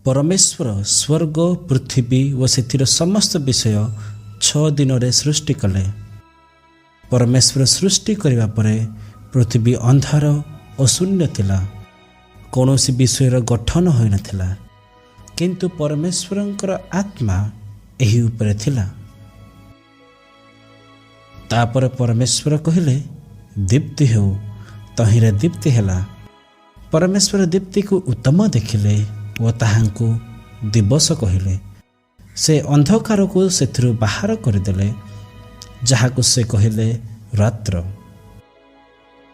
ପରମେଶ୍ୱର ସ୍ୱର୍ଗ, ପୃଥିବୀ ଓ ସେଥିର ସମସ୍ତ ବିଷୟ 6 ଦିନରେ ସୃଷ୍ଟି କଲେ। ପରମେଶ୍ୱର ସୃଷ୍ଟି କରିବା ପରେ ପୃଥିବୀ ଅନ୍ଧାର ଓ ଶୂନ୍ୟ ଥିଲା। କୌଣସି ବିଷୟର ଗଠନ ହୋଇନଥିଲା, କିନ୍ତୁ ପରମେଶ୍ୱରଙ୍କର ଆତ୍ମା ଏହି ଉପରେ ଥିଲା। ତାପରେ ପରମେଶ୍ୱର କହିଲେ, "ଦୀପ୍ତି ହେଉ।" ତହିଁରେ ଦୀପ୍ତି ହେଲା। ପରମେଶ୍ୱର ଦୀପ୍ତିକୁ ଉତ୍ତମ ଦେଖିଲେ ଓ ତାହାଙ୍କୁ ଦିବସ କହିଲେ। ସେ ଅନ୍ଧକାରକୁ ସେଥିରୁ ବାହାର କରିଦେଲେ, ଯାହାକୁ ସେ କହିଲେ ରାତ୍ର।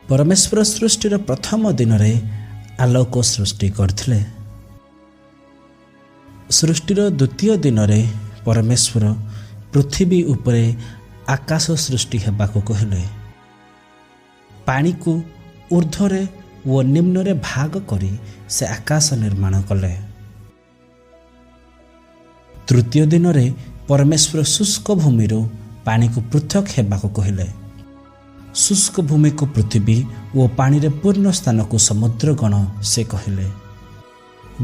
ପରମେଶ୍ୱର ସୃଷ୍ଟିର ପ୍ରଥମ ଦିନରେ ଆଲୋକ ସୃଷ୍ଟି କରିଥିଲେ। ସୃଷ୍ଟିର ଦ୍ୱିତୀୟ ଦିନରେ ପରମେଶ୍ୱର ପୃଥିବୀ ଉପରେ ଆକାଶ ସୃଷ୍ଟି ହେବାକୁ କହିଲେ। ପାଣିକୁ ଉର୍ଦ୍ଧ୍ୱରେ ଓ ନିମ୍ନରେ ଭାଗ କରି ସେ ଆକାଶ ନିର୍ମାଣ କଲେ। ତୃତୀୟ ଦିନରେ ପରମେଶ୍ୱର ଶୁଷ୍କ ଭୂମିରୁ ପାଣିକୁ ପୃଥକ ହେବାକୁ କହିଲେ। ଶୁଷ୍କ ଭୂମିକୁ ପୃଥିବୀ ଓ ପାଣିରେ ପୂର୍ଣ୍ଣ ସ୍ଥାନକୁ ସମୁଦ୍ରଗଣ ସେ କହିଲେ।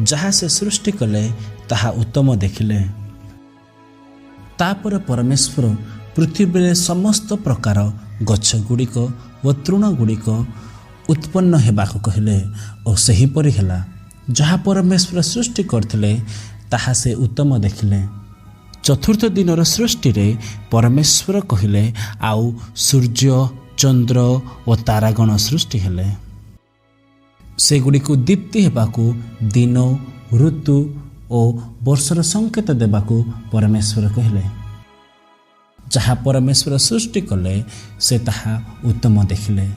ଯାହା ସେ ସୃଷ୍ଟି କଲେ, ତାହା ଉତ୍ତମ ଦେଖିଲେ। ତାପରେ ପରମେଶ୍ୱର ପୃଥିବୀରେ ସମସ୍ତ ପ୍ରକାର ଗଛଗୁଡ଼ିକ ଓ ତୃଣଗୁଡ଼ିକ ଉତ୍ପନ୍ନ ହେବାକୁ କହିଲେ ଓ ସେହିପରି ହେଲା। ଯାହା ପରମେଶ୍ୱର ସୃଷ୍ଟି କରିଥିଲେ, ତାହା ସେ ଉତ୍ତମ ଦେଖିଲେ। ଚତୁର୍ଥ ଦିନର ସୃଷ୍ଟିରେ ପରମେଶ୍ୱର କହିଲେ, ଆଉ ସୂର୍ଯ୍ୟ, ଚନ୍ଦ୍ର ଓ ତାରାଗଣ ସୃଷ୍ଟି ହେଲେ। ସେଗୁଡ଼ିକୁ ଦୀପ୍ତି ହେବାକୁ, ଦିନ, ଋତୁ ଓ ବର୍ଷର ସଂକେତ ଦେବାକୁ ପରମେଶ୍ୱର କହିଲେ। ଯାହା ପରମେଶ୍ୱର ସୃଷ୍ଟି କଲେ, ସେ ତାହା ଉତ୍ତମ ଦେଖିଲେ।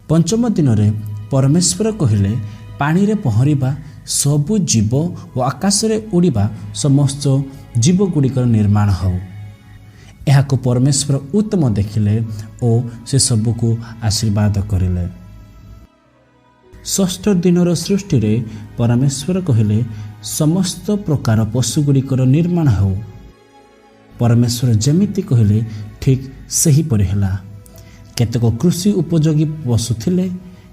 ପଞ୍ଚମ ଦିନରେ ପରମେଶ୍ୱର କହିଲେ, ପାଣିରେ ପହଁରିବା ସବୁ ଜୀବ ଓ ଆକାଶରେ ଉଡ଼ିବା ସମସ୍ତ ଜୀବଗୁଡ଼ିକର ନିର୍ମାଣ ହେଉ। ଏହାକୁ ପରମେଶ୍ୱର ଉତ୍ତମ ଦେଖିଲେ ଓ ସେ ସବୁକୁ ଆଶୀର୍ବାଦ କରିଲେ। ଷଷ୍ଠ ଦିନର ସୃଷ୍ଟିରେ ପରମେଶ୍ୱର କହିଲେ, ସମସ୍ତ ପ୍ରକାର ପଶୁଗୁଡ଼ିକର ନିର୍ମାଣ ହେଉ। ପରମେଶ୍ୱର ଯେମିତି କହିଲେ, ଠିକ୍ ସେହିପରି ହେଲା। କେତେକ କୃଷି ଉପଯୋଗୀ ପଶୁ ଥିଲେ,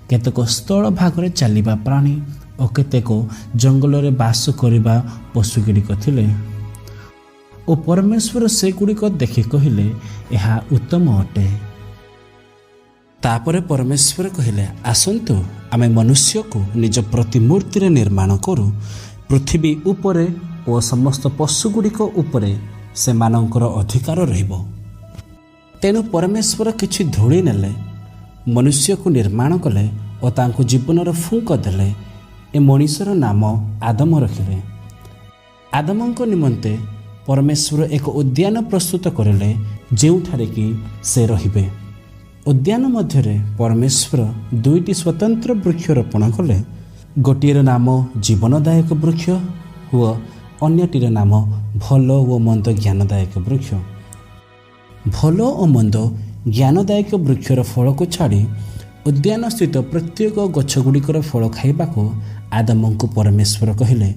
କେତେକ ସ୍ଥଳ ଭାଗରେ ଚାଲିବା ପ୍ରାଣୀ ଓ କେତେକ ଜଙ୍ଗଲରେ ବାସ କରିବା ପଶୁଗୁଡ଼ିକ ଥିଲେ ଓ ପରମେଶ୍ୱର ସେଗୁଡ଼ିକ ଦେଖି କହିଲେ, ଏହା ଉତ୍ତମ ଅଟେ। ତାପରେ ପରମେଶ୍ୱର କହିଲେ, ଆସନ୍ତୁ, ଆମେ ମନୁଷ୍ୟକୁ ନିଜ ପ୍ରତିମୂର୍ତ୍ତିରେ ନିର୍ମାଣ କରୁ। ପୃଥିବୀ ଉପରେ ଓ ସମସ୍ତ ପଶୁଗୁଡ଼ିକ ଉପରେ ସେମାନଙ୍କର ଅଧିକାର ରହିବ। ତେଣୁ ପରମେଶ୍ୱର କିଛି ଧୂଳି ନେଲେ, ମନୁଷ୍ୟକୁ ନିର୍ମାଣ କଲେ ଓ ତାଙ୍କୁ ଜୀବନର ଫୁଙ୍କ ଦେଲେ। ଏ ମଣିଷର ନାମ ଆଦମ ରଖିଲେ। ଆଦମଙ୍କ ନିମନ୍ତେ ପରମେଶ୍ୱର ଏକ ଉଦ୍ୟାନ ପ୍ରସ୍ତୁତ କରିଲେ, ଯେଉଁଠାରେ କି ସେ ରହିବେ। ଉଦ୍ୟାନ ମଧ୍ୟରେ ପରମେଶ୍ୱର ଦୁଇଟି ସ୍ୱତନ୍ତ୍ର ବୃକ୍ଷ ରୋପଣ କଲେ। ଗୋଟିଏର ନାମ ଜୀବନଦାୟକ ବୃକ୍ଷ ଓ ଅନ୍ୟଟିର ନାମ ଭଲ ଓ ମନ୍ଦ ଜ୍ଞାନଦାୟକ ବୃକ୍ଷ। ଭଲ ଓ ମନ୍ଦ ଜ୍ଞାନଦାୟକ ବୃକ୍ଷର ଫଳକୁ ଛାଡ଼ି ଉଦ୍ୟାନସ୍ଥିତ ପ୍ରତ୍ୟେକ ଗଛଗୁଡ଼ିକର ଫଳ ଖାଇବାକୁ ଆଦମଙ୍କୁ ପରମେଶ୍ୱର କହିଲେ,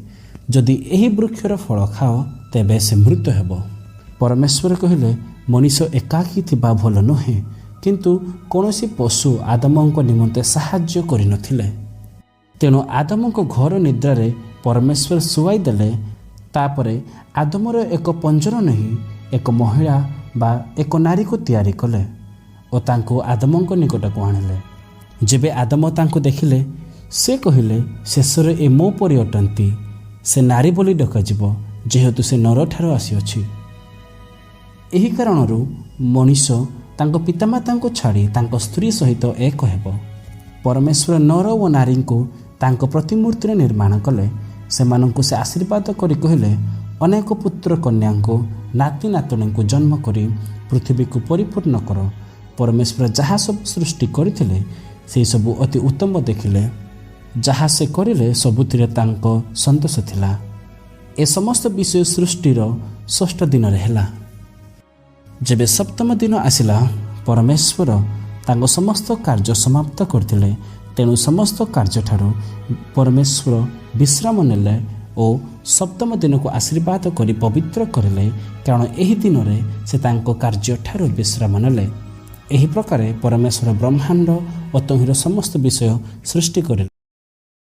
ଯଦି ଏହି ବୃକ୍ଷର ଫଳ ଖାଅ, ତେବେ ସେ ମୃତ ହେବ। ପରମେଶ୍ୱର କହିଲେ, ମଣିଷ ଏକାକୀ ଥିବା ଭଲ ନୁହେଁ। କିନ୍ତୁ କୌଣସି ପଶୁ ଆଦମଙ୍କ ନିମନ୍ତେ ସାହାଯ୍ୟ କରିନଥିଲେ। ତେଣୁ ଆଦମଙ୍କ ଘୋର ନିଦ୍ରାରେ ପରମେଶ୍ୱର ଶୁଆଇ ଦେଲେ। ତାପରେ ଆଦମର ଏକ ପଞ୍ଜର ନେଇ ଏକ ମହିଳା ବା ଏକ ନାରୀକୁ ତିଆରି କଲେ ଓ ତାଙ୍କୁ ଆଦମଙ୍କ ନିକଟକୁ ଆଣିଲେ। ଯେବେ ଆଦମ ତାଙ୍କୁ ଦେଖିଲେ, ସେ କହିଲେ, ଶେଷରେ ଏ ମୋ ପରି ଅଟନ୍ତି। ସେ ନାରୀ ବୋଲି ଡକାଯିବ, ଯେହେତୁ ସେ ନରଠାରୁ ଆସିଅଛି। ଏହି କାରଣରୁ ମଣିଷ ତାଙ୍କ ପିତାମାତାଙ୍କୁ ଛାଡ଼ି ତାଙ୍କ ସ୍ତ୍ରୀ ସହିତ ଏକ ହେବ। ପରମେଶ୍ୱର ନର ଓ ନାରୀଙ୍କୁ ତାଙ୍କ ପ୍ରତିମୂର୍ତ୍ତିରେ ନିର୍ମାଣ କଲେ। ସେମାନଙ୍କୁ ସେ ଆଶୀର୍ବାଦ କରି କହିଲେ, ଅନେକ ପୁତ୍ର କନ୍ୟାଙ୍କୁ, ନାତି ନାତୁଣୀଙ୍କୁ ଜନ୍ମ କରି ପୃଥିବୀକୁ ପରିପୂର୍ଣ୍ଣ କର। ପରମେଶ୍ୱର ଯାହା ସବୁ ସୃଷ୍ଟି କରିଥିଲେ, ସେସବୁ ଅତି ଉତ୍ତମ ଦେଖିଲେ। ଯାହା ସେ କରିଲେ, ସବୁଥିରେ ତାଙ୍କ ସନ୍ତୋଷ ଥିଲା। ଏ ସମସ୍ତ ବିଷୟ ସୃଷ୍ଟିର ଷଷ୍ଠ ଦିନରେ ହେଲା। ଯେବେ ସପ୍ତମ ଦିନ ଆସିଲା, ପରମେଶ୍ୱର ତାଙ୍କ ସମସ୍ତ କାର୍ଯ୍ୟ ସମାପ୍ତ କରିଥିଲେ। ତେଣୁ ସମସ୍ତ କାର୍ଯ୍ୟଠାରୁ ପରମେଶ୍ୱର ବିଶ୍ରାମ ନେଲେ ଓ ସପ୍ତମ ଦିନକୁ ଆଶୀର୍ବାଦ କରି ପବିତ୍ର କରିଲେ, କାରଣ ଏହି ଦିନରେ ସେ ତାଙ୍କ କାର୍ଯ୍ୟଠାରୁ ବିଶ୍ରାମ ନେଲେ। ଏହି ପ୍ରକାରେ ପରମେଶ୍ୱର ବ୍ରହ୍ମାଣ୍ଡ ଓ ତହିଁର ସମସ୍ତ ବିଷୟ ସୃଷ୍ଟି କରିଲେ।